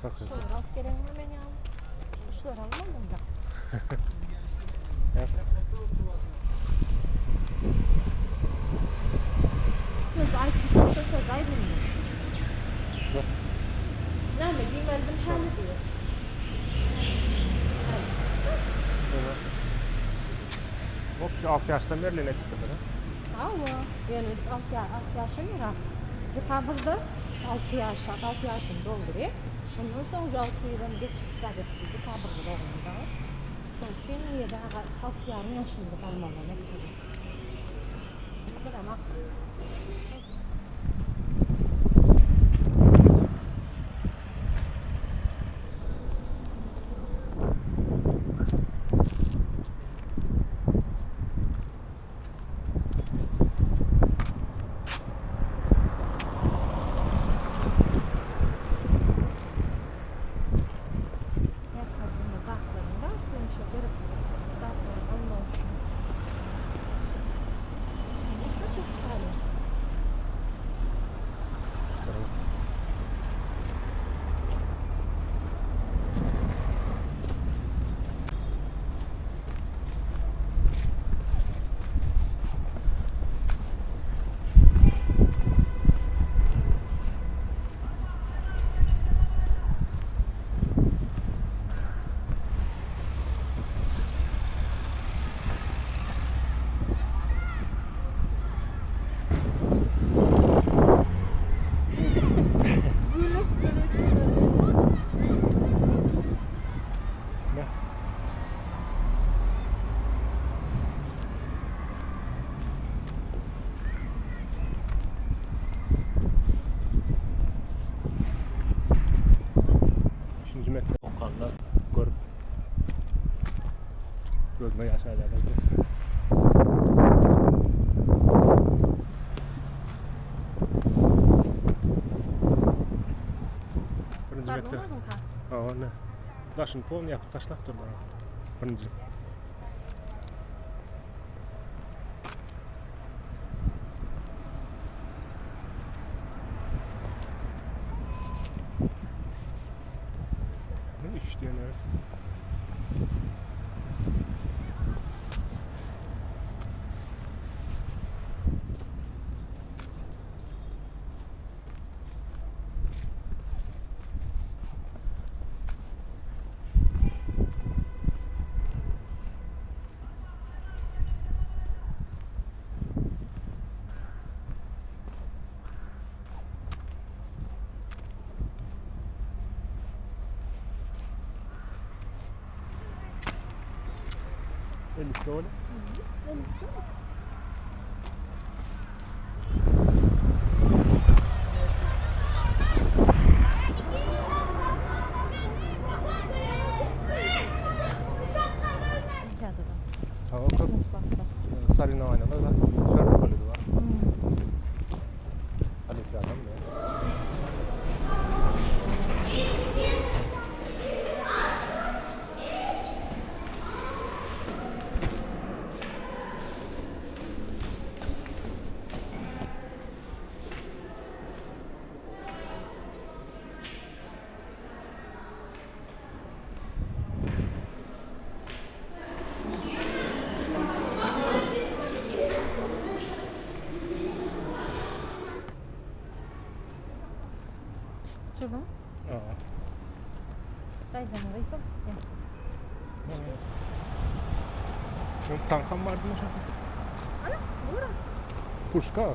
Şulary alyp geleňmi men ýaly? Şulary almalyň da. Söz aýtdyň, şo söz aýdyldy. Näme diýmelidim häli diýip. Wopşe 6 ýaşdan beri etipdirler. Hawa, ýöne 6 ýaşa miras. Dekabrda 6 ýaşa, 6 ýaşyny doldurýar. Ondan soň уже 6 ýylam geçip gazetde dekabrda dogulanda. Şonuň üçin ýedi 6 ýarym ýaşynda barmaly mekdebe. Bilemok. Ýakasynda zatlaryň bar, sen şo gerekli zatlary almak üçin. Конечно, çok pahaly. Gülüp gülüp çıldırdım. Ne? Üçünji mekdep okanlar görüp gözüne ýaş aýlardy. Birinji mekdep. Hawa, ne? Daşyny polny ýapyp taşlapdyrlar. Birinji. Ne üç diýen Elif öyle. Tamam köp Sarina oýnalar da Sörp bolýdy bar. Olimpiada mı? Şurada mı? Aa. Dayzanı da Yok tankam vardı mı şurada? Ana, bura. Puşka.